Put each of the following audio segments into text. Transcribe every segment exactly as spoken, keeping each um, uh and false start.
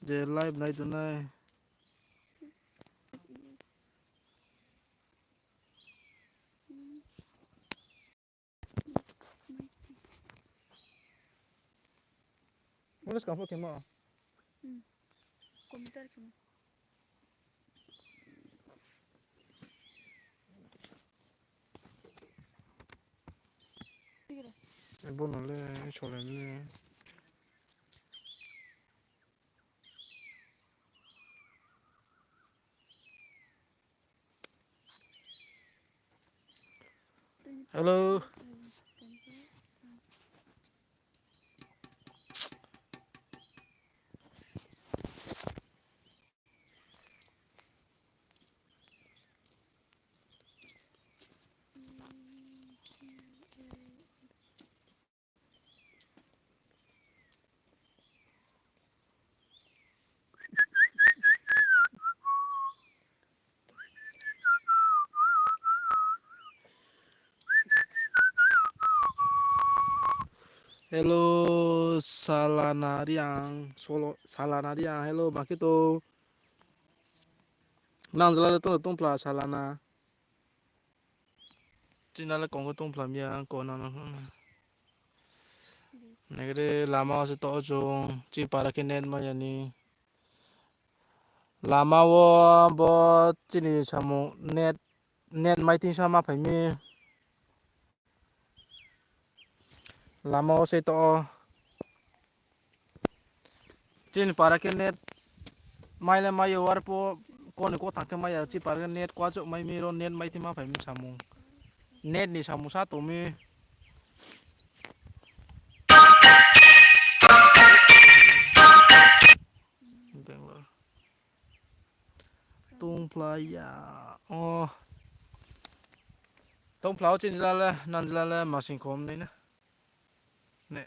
Je live nai tongnai. Mula skang pho khemo. Hmm. Computer khemo. Bono le, solai le. Hello. Hello, Salana Riang, solo, Salana Riang, hello, ma khe tong? Nang jala le tong, tongphla Salana. Chini le kong khe tongphla mi ya, ang ko nang nang. Nai khe de lama wo se to chung, chini para khe net mai ya ni. Lama wo bo chini samung net, net mai ting sa ma phai mi. Lama wo se to. Chini para khe net mai le mai yo, arphuh koni kothang khe mai ya, chini para khe net kuachouh mai mi ro, net mai ting ma phai mi samung. Net ni samung sa tong mi. Bangalore. Tongphla ya. Oh. Tongphla wo chini jala le, nang jala le, masing khom nai na. Ne.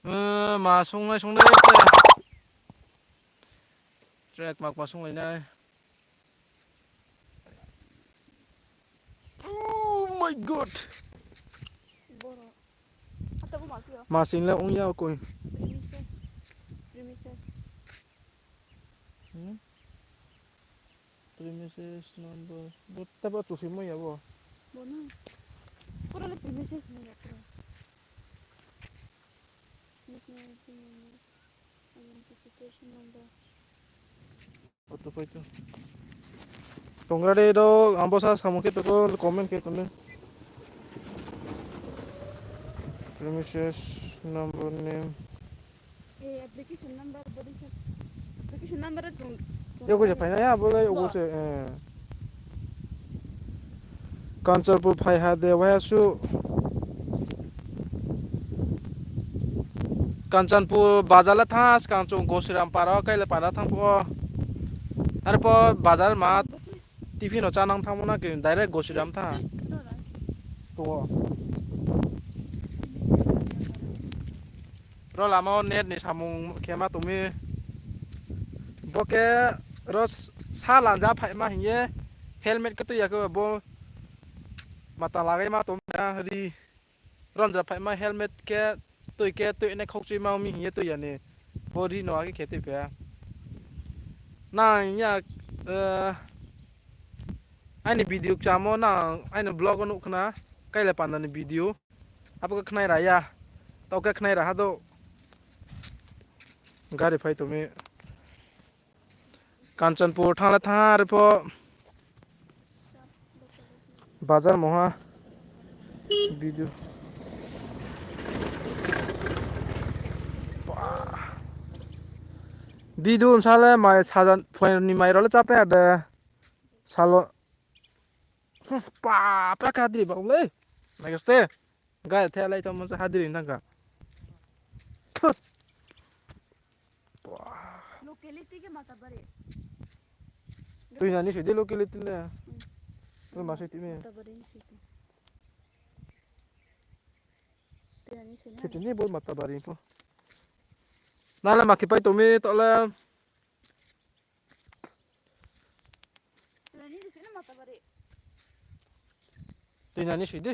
Eh, ma sung nai, sung nai, tre. Track mak ma sung lai nai. Oh my God. Boro. Ata bo ma khe yo? Masing le ong ya koi. Premises. Premises. Hmm? Premises number. Bo tabo chusi mo ya bo. Bo na. Pura le premises mo ya pura. National I D number. Identification number. Auto paito. Tongra de do, ang bo sa samung khe toko, comment khe tong di. Premises number name. Eh, application number, body check. Application number chung, chung yogo se phainai ya, bo le yogo se, eh. Kanchanpur phai ha de, waiha su. Kanchanpur bazar le thanng, skang chung Gosiram para, Kailapara thanng phuh wo. Arphuh bazar ma tiffin no chá nang thanngmo na khe, direct Gosiram thanng. Tong ou. Ro lama wo net ni samung khe ma tong mi. Bo khe ro sa lanja phaima hing ye helmet khe tui ya khe bo mata lagai ma tong mi na ri. Ronja phaima helmet khe tui khe tui nai khaukchui ma mi hing ye tui ya ni. Bo ri no akhe khe tui pha. Nang ya, eh, aini video kchamo nang aini vlog wo nuh khna, Kailapanda ni video. Abo khe khnai ra ya. Tao khe khnai ra ha do. Gari phai tong mi. Kanchanpur thanng le thanng, arphuh bazar mungha. Video. Video bsa le mai sajan phuaini mai rao le chápai ya de. Salo. Hmm, pa, pra khe hadri ba ong le. Nai khe ste. Gai the lai tongmo se hadri nang kha. Locality khe Matabari. Tui nani soi di locality le. Hmm. Tui ma soi ti mi. Matabari ni soi ti. Tui nani soi na. Kheti ni bo Matabari pho. Nang le ma khe pai tong mi to le. Tui nani soi di.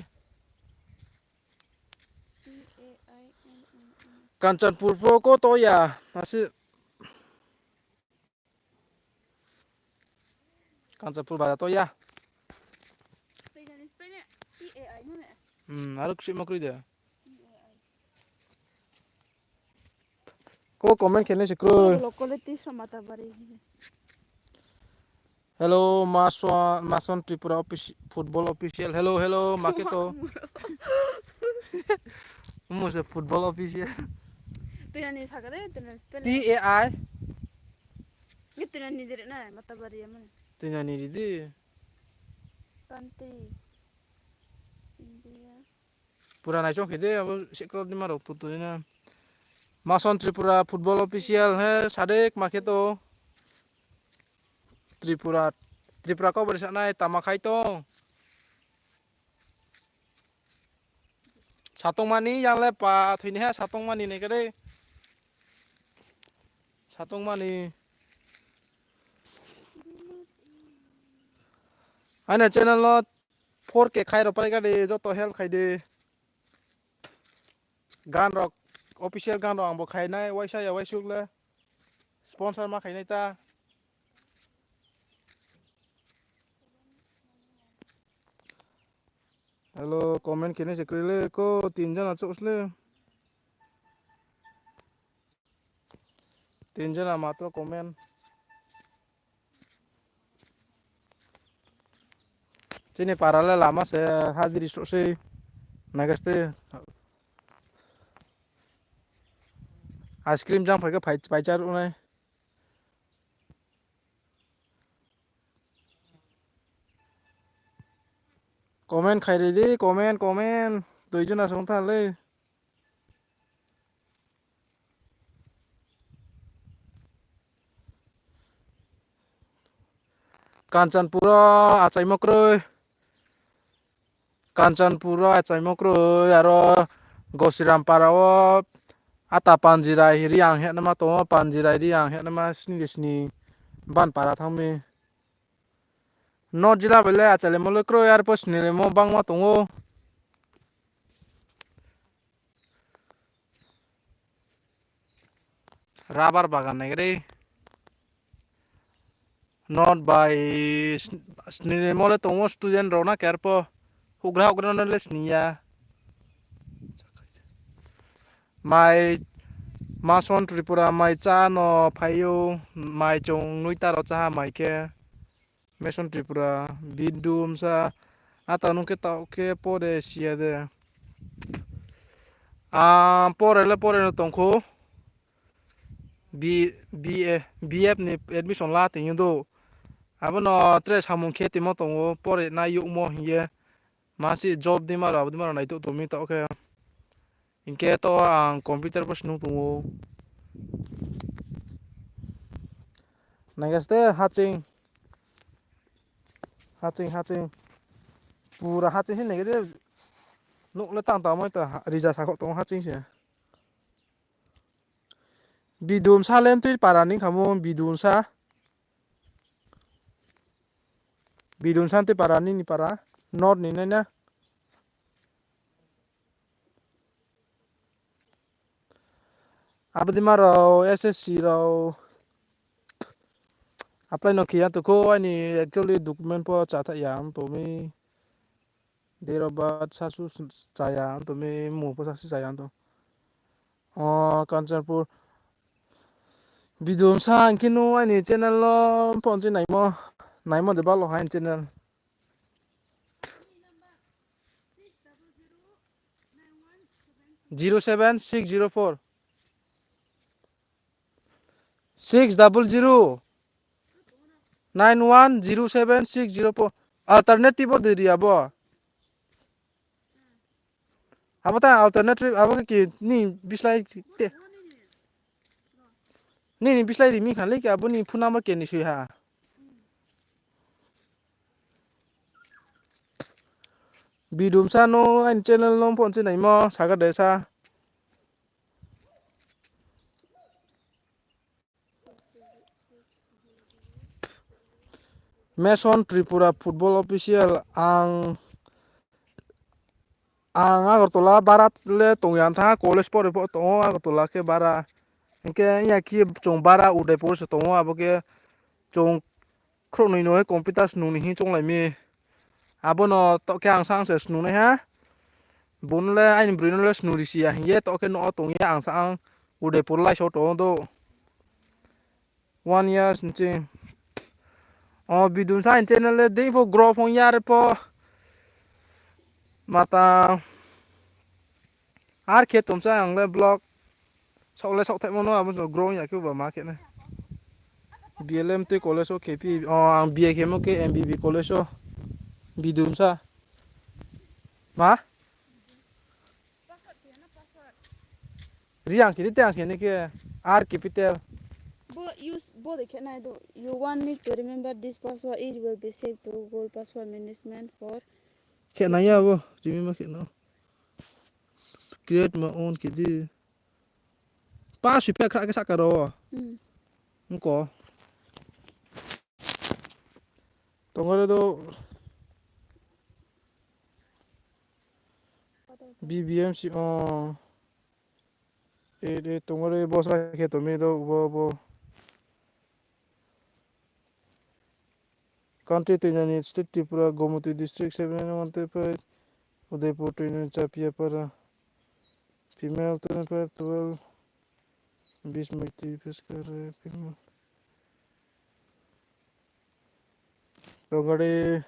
Kanchanpur pho ko to ya, asi. Kanchanpur bazar to ya. Hmm, aro ksima kroi de. Ko comment khe nai se kroi. Local le tiso Matabari. Hello, Mason, Mason Tripura offici-, football official. Hello, hello, ma khe to. Mo se football official. Tuinani sakha de, tuinani spell. T A I. Ye tuinani dire na, Matabari ya mani. Tuinani ri di. Country. India. Pura naichong khe de, abo sekrok ni ma rok tu tu na. Mason Tripura football official he, sadek ma khe to. Tripura, Tripura kau bari sanai tama khai tong. Satongmani yang le pa thoini ha Satongmani nai khe de. Satongmani. Aina channel no four K khai rao pai kha de, joto help khai de. Gan rok, official gan rok ang bo khai nai, waisa ya waisuk le. Sponsor ma khai nai ta. Hello, comment khe nai se kroi le, ko tin jona chouh se le. Tin jona matro comment. Chini para le lama se hadiri soh sei. Nagaste. Ice cream jang phai khe phai, phai char unai. Comment khai ri di, comment, comment. Dui jona song tha le. Kanchanpur o achaimo kroi. Kanchanpur o achaimo kroi, aro Gosirampara o ata Panjirai Riang hing ye nama tong o, Panjirai Riang hing ye nama sni de sni ban para thanng mi. North jila bai le achalaimo le kroi, arphuh snilaimo bangma tong ou. Rubber bagan nai khe de. North bai sn-, snilaimo le tong ou student rao na khe arphuh. Houhgra houhgra no le sni ya. Mai Mason Tripura mai chá no phai ou, mai chung noita rao cháha mai khe. Mason Tripura, Bidumsa, ata nung khe taoh khe pore si ya de. Ah, pore le pore no tong khou. B-, B A, B F ni admission la tong ou do. Abo no tre samung khe tongmo tong ou, pore nai youhmo hing ye. Masi job dima rao, abo dima rao nai tong mi taoh khe. Hing khe to ang computer pho snung tong ou. Nai khe ste haching. Haching, haching. Pura haching se nai khe de. Nouh le tang tangmo ta ha-, rija sakho tong haching se. Bidumsa le tui para ni khamo, Bidumsa. Bidumsa tui para nini para. North ni nai na. Abo dima rao S S C rao apply no khe ya tong khou, aini actually document pho chatha ya tong mi. Date of birth sasu s-, chaya tong mi, mung pho sasu chaya tong. O, Kanchanpur. Bidumsa hing khe no aini channel no phone se naimo, naimo de balo hai channel. Zero seven six zero four. Six double zero nine one zero seven six zero four. Alternative o de ri abo. Abo ta alternative, abo khe ki ni bislái te. Nini bislái ri mi kha le ki abo ni phone number khe ni sui ha. Bidumsa no aini channel no phone se naimo, saga de sa. Mason Tripura Football Official, ang, Ang Agartala bara le tong ya tha, college pore pho tong ou Agartala khe bara. Hing khe ya khe chung bara Udaipur se tong ou, abo khe chung khrouhnoi no he computer snung ni hing chounglai mi. Abo no to khe ang sa ang se snungnai ha. Bo no le aini broi no le snung ri si ya hing ye to khe no tong ye ang sa ang Udaipur lai so tong ou do. One years nching. O, bidum sa channel le dei pho grow phong yar pho. Mata. Ar khe tomsa ang le vlog. Saoh le saoh thaimo no abo grow ya khe ba ma khe na. B L M tei college o khe phi, o, ang B A khe mo khe M B B college o. Bidum sa. Ma? Ri ang khe ni te ang khe ni khe. R capital. Bo use bo de khe nai do. You want me to remember this password? It will be saved to Google Password Management for. Khe nai ya bo, remember khe no. Create my own khe di. Pa sui phe khra khe saka ro. Hmm. Ngko. Tongare do. B B M C o. E, e, tongare bo sa khe to mi do, bo, bo. Country twenty-nine, state Tripura, Gomoti district, seven nine one three five, Udaipur twenty-nine, Chapiapara, female twenty-five, twelve, Bismati, Peskare, female. Tongare.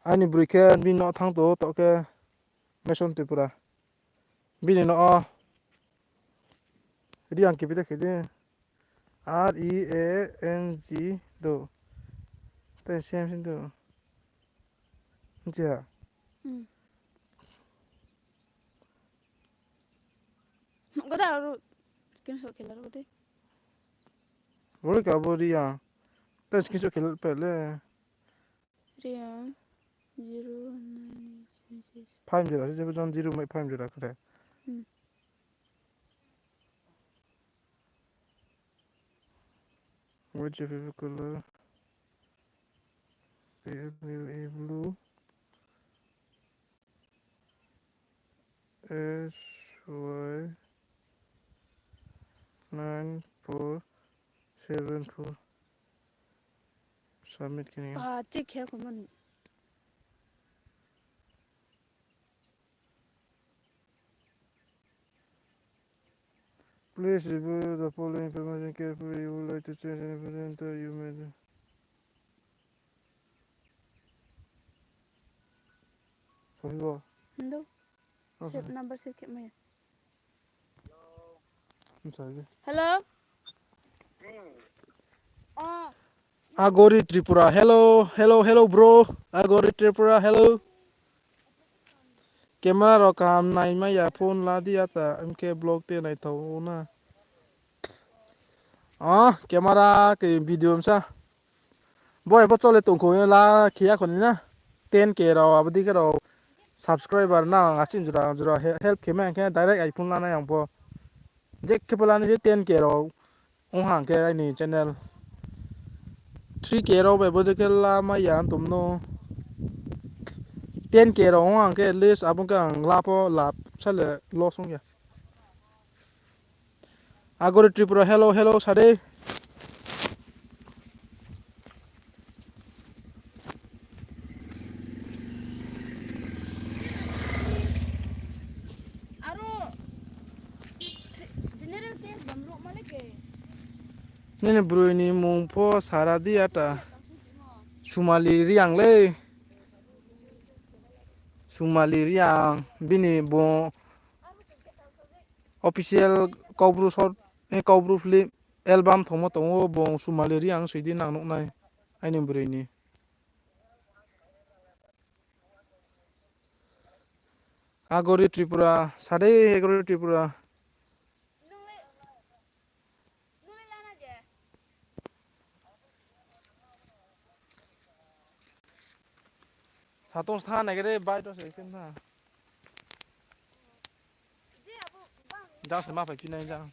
Aini broi khe bini no thang to, to khe Meson Tripura. Bini no o. Ri ang khe bita khe di. R E A N G do. Tei same same do. Nchi ha? Hmm. Goda aro screenshot khe la ro de. Bori ka bo Ri ang. Tei screenshot khe la pele. Ri ang. Zero nine six. Five zero se jebo jon zero mai five zero khe. Hmm. Which of your color? Blue. S Y nine four seven four. Submit khe ni. Ah, check khe kho mani. Please review the following information carefully. You would like to change any information that you made. Ndo. Save, number save khe maya. Hello? Agori Tripura, hello, hello, hello, bro. Agori Tripura, hello. Camera rao kaham naimai ya, phone la di ya ta, mkhe vlog te naithao na. O, camera khe video msa. Bo ebo chole tongkho la khiya kho ni na. Ten K rao, abo dei khe rao subscriber na ang aching jora jora he-, help khe mai ang khe direct iPhone lanai ang pho. Je khe pho lanai je ten K rao. Ong hang khe aini channel three K rao bai bodei khe la mai ya ang tong no. Ten K rao ong hang khe at least abo khe ang la pho la sa le loss ong ya. Agori Tripura, hello, hello, sa dei. Aro general test bam ro male ke. Nini broi ni mung pho sara di ata. Sumali Riang le. Sumali Riang bini bo official Kaubru short, eh, Kaubru film album thongmo tong ou, bung Sumali Riang soi di nang nuh nai aini broi ni. Agori Tripura, sa dei Agori Tripura. Satong sa nai khe de bai to se khe na. Jang se ma phai phi nai jang.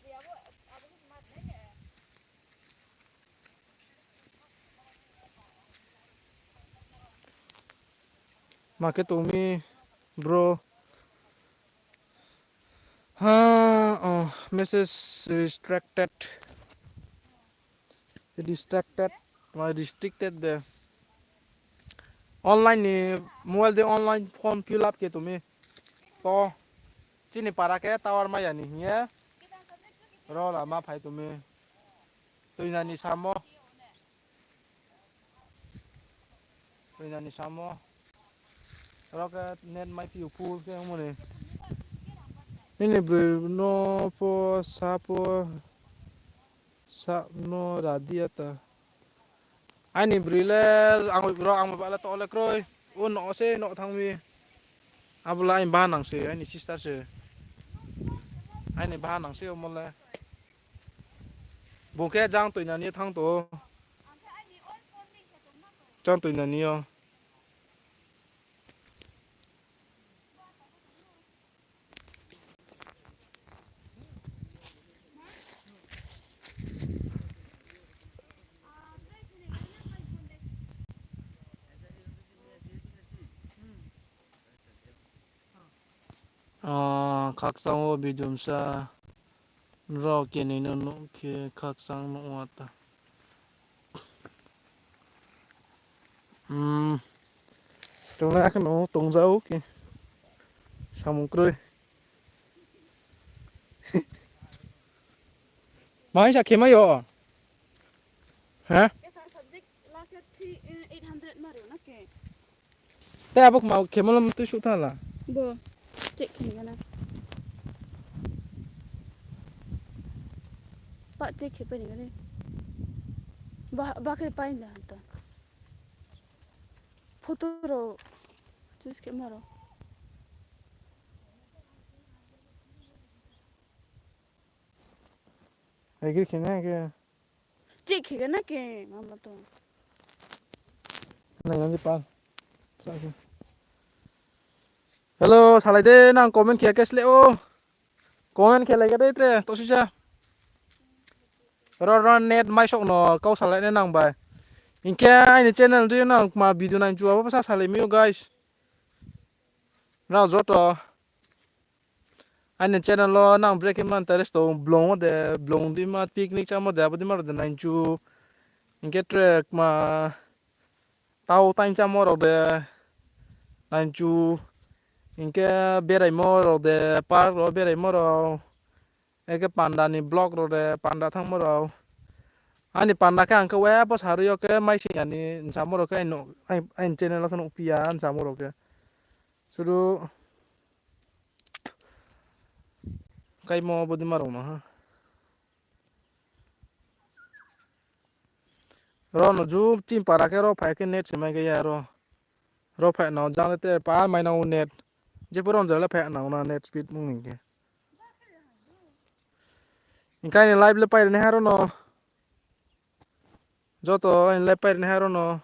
Ma khe tong mi, bro. Ha, oh, message restricted. Restricted. Ma restricted de. Online ni, mobile de online form fill up khe tong mi. To, chini para khe tower mai ya ni hing ye. Ro lama phai tong mi. Tuinani samo. Tuinani samo. Ro khe net mai phi u full khe ongmo ni. Nini broi no pho sa pho sa no radi ya ta. Aini broi le ang ro ang ba le to le kroi. O no se no thang mi. Abo le aini bahanang se, aini sister se. Aini bahanang se omo le. Bung khe jang tuinani thang to. Jang tuinani yo. Ah, khakchang wo video msa. Ro khe nini no nuh khe khakchang nuh wa ta. Hmm. Tongnai akhe no tongja o khe. Samung kroi. Mai sa khe mai yo. Ha? Tei abo kma khemo lo mtui suh thala. Bo check khe ni gana. Pa check khe pai ni gana. Ba, ba khe pai na ta. Photo ro choose khe ma ro. Agree khe na khe. Check khe gana khe, mama to. Nai nang di pal. Hello, salai de nang comment khe khe sle o. Comment khe lai khe de tre, to sisa. Ro ro net mai sok no kau salai nai nang bai. Hing khe aini channel di nang ma video nai chu abo sa salai mi o guys. Nrao joto aini channel wo nang break khe ma interest tong, blong wo de, blong di ma, picnic chámo de, abo di ma rao de nai chu. Hing khe tre kma tau taing chámo rao de nai chu. Hing khe beraimo rao de, park rao beraimo rao. Eke panda ni vlog rao de, panda thanngmo rao. Aini panda khe ang khe we bo sarui yo khe maising ya ni nsamo rao khe aini, aini channel wo khe nuhphi ya nsamo rao khe. Sudu kaimo bo di ma rao no ha. Ro no ju chini para khe ro phai khe net se mai khe ya ro. Ro phai no jang le te pa mai nang o net. Je pho ro no le phai nang o na net speed mung ni khe. Hing khe aini live le pai ri nai ha ro no. Joto aini live pai ri nai ha ro no.